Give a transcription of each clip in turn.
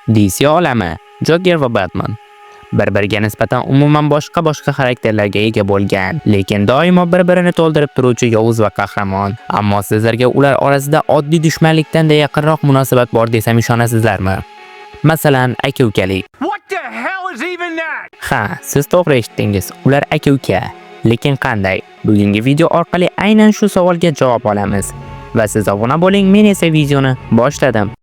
DC olami, Joker va Batman bir-biriga nisbatan umuman boshqa-boshqa xarakterlarga ega bo'lgan, lekin doimo bir-birini to'ldirib turuvchi yovuz va qahramon. Ammo sizlarga ular orasida oddiy dushmanlikdan-da yaqinroq munosabat bor desam ishonasizlarmi? Masalan, aka-ukalik. What the hell is even that? Ha, siz to'g'ri eshitdingiz. Ular aka-uka. Lekin qanday? Bugungi video orqali aynan shu savolga javob olamiz. Va siz obuna bo'ling, men esa videoni boshladim.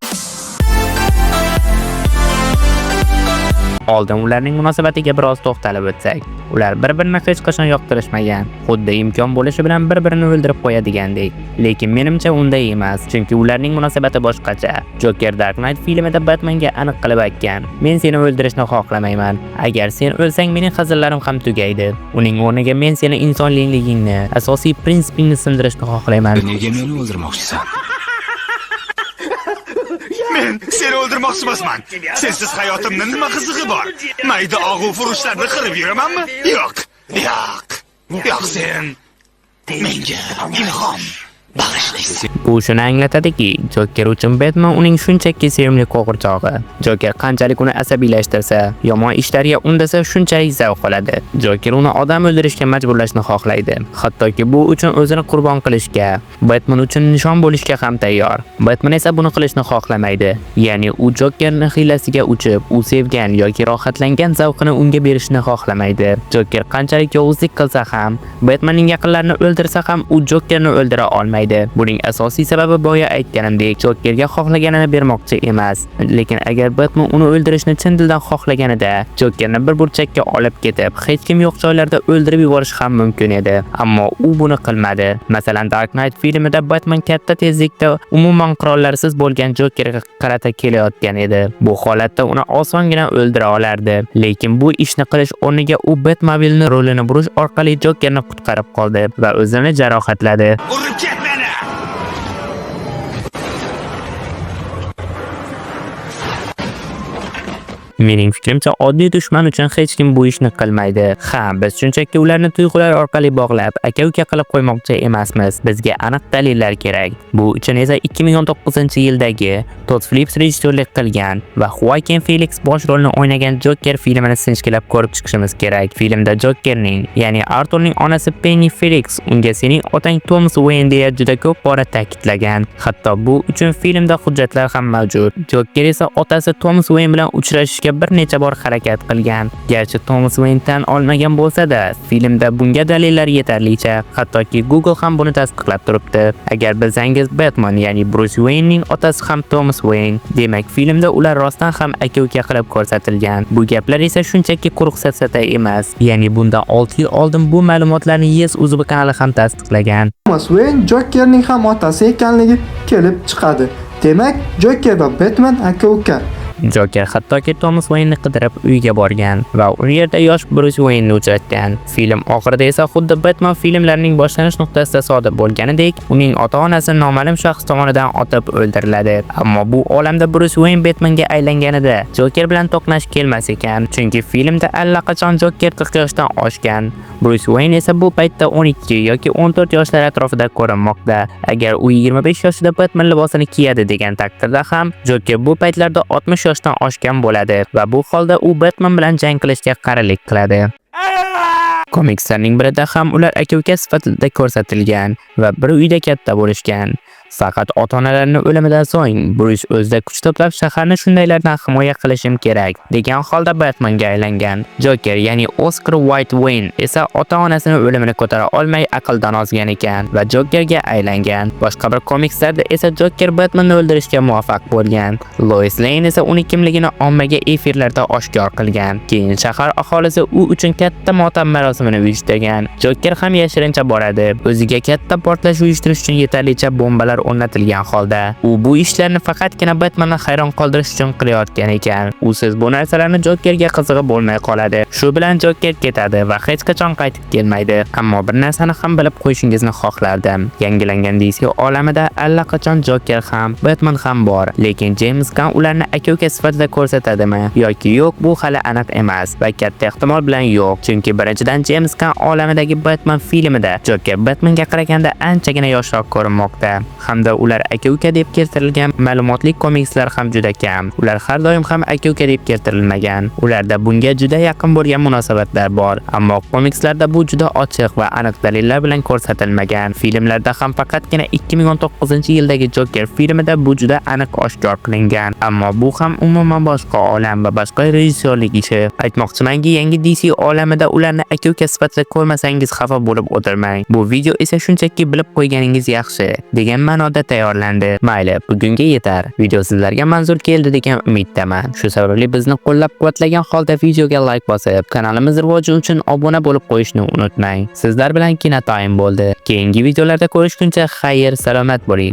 Oldin ularning munosabatiga biroz to'xtalib o'tsak. Ular bir-birini hech qachon yoqtirishmagan. Xuddi imkon bo'lishi bilan bir-birini o'ldirib qo'yadigandek. Lekin menimcha unday emas, chunki ularning munosabati boshqacha. Joker Dark Knight filmida Batmanga aniq qilib aytgan: "Men seni o'ldirishni xohlamayman. Agar sen o'lsang, mening hazillarim ham tugaydi. Uning o'rniga men seni insonligingni, asosiy prinsipingni sindirishni xohlayman." Nega meni o'ldirmoqchisan? Men seni o'ldirmoqchi emasman. Sensiz hayotimni nima qizig'i bor? Mayda og'u furushlarni qirib yuramanmi? Yo'q. Yo'q. Yo'q, sen menga ilhom bag'ishlaysan. Bu shuni anglatadiki, Joker uchun Batman uning shunchaki sevimli qo'g'irchog'i. Joker qanchalik uni asabiylashtirsa, yomon ishlarga undasa shunchalik zavq oladi. Joker uni odam o'ldirishga majburlashni xohlaydi. Hattoki bu uchun o'zini qurbon qilishga, Batman uchun nishon bo'lishga ham tayyor. Batman esa buni qilishni xohlamaydi. Ya'ni u Jokerni hiylasiga uchib, u sevgan yoki rohatlangan zavqini unga berishni xohlamaydi. Joker qanchalik yovuzlik qilsa ham, Batmanning yaqinlarini o'ldirsa ham u Jokerni o'ldira olmaydi. Buning asosiy sababi boya aytganimdek, Jokerga xohlaganini bermoqchi emas. Lekin agar Batman uni o'ldirishni chin dildan xohlaganida, Jokerni bir burchakka olib ketib, hech kim yo'q joylarda o'ldirib yuborish ham mumkin edi. Ammo u buni qilmadi. Masalan, Dark Knight filmida Batman katta tezlikda umuman qurollarsiz bo'lgan Jokerga qarata kelayotgan edi. Bu holatda uni osongina o'ldira olardi. Lekin bu ishni qilish o'rniga u Batmobilni rolini burish orqali Jokerni qutqarib qoldi va o'zini jarohatladi. Urib ket meni. Mening fikrimcha, oddiy dushman uchun hech kim bu ishni qilmaydi. Ha, biz shunchaki ularni tuyg'ular orqali bog'lab, aka-uka qilib qo'ymoqchi emasmiz. Bizga aniq dalillar kerak. Bu uchun esa 2019-yildagi Todd Phillips rejissyorlik qilgan va Joaquin Phoenix bosh rolni o'ynagan Joker filmini sinchkilab ko'rib chiqishimiz kerak. Filmda Jokerning, ya'ni Arthurning onasi Penny Phoenix unga sening otang Thomas Wayne deya juda ko'p bora ta'kidlagan. Hatto bu uchun filmda hujjatlar ham mavjud. Joker esa otasi Thomas Wayne bilan uchrashishga bir necha bor harakat qilgan. Garchi Thomas Wayne tan olmagan bo'lsa-da, filmda bunga dalillar yetarlicha. Hattoki Google ham buni tasdiqlab turibdi. Agar bilsangiz, Batman, ya'ni Bruce Waynening otasi ham Thomas Wayne. Demak, filmda ular rostdan ham aka-uka qilib ko'rsatilgan. Bu gaplar esa shunchaki quruq safsata emas. Ya'ni bundan 6 yil oldin bu ma'lumotlarni Yes UZB kanali ham tasdiqlagan. Thomas Wayne Jokerning ham otasi ekanligi kelib chiqadi. Demak, Joker va Batman aka-uka. Joker hattoki Thomas Wayne'ni qidirib uyiga borgan va u yerda yosh Bruce Wayne'ni uchratgan. Film oxirida esa xuddi Batman filmlarining boshlanish nuqtasida sodir bo'lganidek, uning ota-onasi noma'lum shaxs tomonidan otib o'ldiriladi. Ammo bu olamda Bruce Wayne Batmanga aylanganida Joker bilan to'qnash kelmas ekan, chunki filmda allaqachon Joker 40 yoshdan oshgan. Bruce Wayne esa bu paytda 12 yoki 14 yoshlar atrofida ko'rinmoqda. Agar u 25 yoshida Batman libosini kiyadi degan taqdirda ham Joker bu paytlarda 60 yoshdan oshgan bo'ladi va bu holda u Batman bilan jang qilishga qarilik qiladi. Komikslarning birida ham ular aka-uka sifatida ko'rsatilgan va bir uyda katta bo'lishgan. Faqat ota-onalarining o'limidan so'ng Bruce o'zida kuch to'plab shaharni shundaylardan himoya qilishim kerak degan holda Batmanga aylangan. Joker, ya'ni Oscar White Wayne esa ota-onasining o'limini ko'tara olmay aqldan ozgan ekan va Jokerga aylangan. Boshqa bir komikslarda esa Joker Batmanni o'ldirishga muvaffaq bo'lgan. Lois Lane esa uni kimligini ommaga efirlarda oshkor qilgan. Keyin shahar aholisi u uchun katta motam marosimini uyushtirgan. Joker ham yashirincha boradi. O'ziga katta portlash uyushtirish uchun yetarlicha bombalar o'rnatilgan holda. U bu ishlarni faqatgina Batmanni hayron qoldirish uchun qilayotgan ekan. Usiz bu narsalarni Jokerga qizig'i bo'lmay qoladi. Shu bilan Joker ketadi va hech qachon qaytib kelmaydi. Ammo bir narsani ham bilib qo'yishingizni xohlardim. Yangilangan DC olamida allaqachon Joker ham, Batman ham bor. Lekin James Gunn ularni aka-uka sifatida ko'rsatadimi yoki yo'q, bu hali aniq emas va katta ehtimol bilan yo'q. Chunki birinchidan James Gunn olamidagi Batman filmida Joker Batmanga qaraganda anchagina yoshroq ko'rinmoqda. Hamda ular aka-uka deb keltirilgan ma'lumotli komikslar ham juda kam. Ular har doim ham aka-uka deb keltirilmagan. Ularda bunga juda yaqin bo'lgan munosabatlar bor, ammo komikslarda bu juda ochiq va aniq dalillar bilan ko'rsatilmagan. Filmlarda ham faqatgina 2019-yildagi Joker filmida bu juda aniq oshkor qilingan. Ammo bu ham umuman boshqa olam va boshqa rejissyorlik ishi. Aytmoqchimanki, yangi DC olamida ularni aka-uka sifatida ko'rmasangiz, xafa bo'lib o'tirmang. Bu video esa shunchaki bilib qo'yganingiz yaxshi degan ma'noda tayyorlandi. Mayli, bugunga yetar. Video sizlarga manzur keldi degan umiddaman. Shu sababli bizni qo'llab-quvvatlagan holda videoga like bosib, kanalimiz rivoji uchun obuna bo'lib qo'yishni unutmang. Sizlar bilan Kino Time bo'ldi. Keyingi videolarda ko'rishguncha xayr, salomat bo'ling.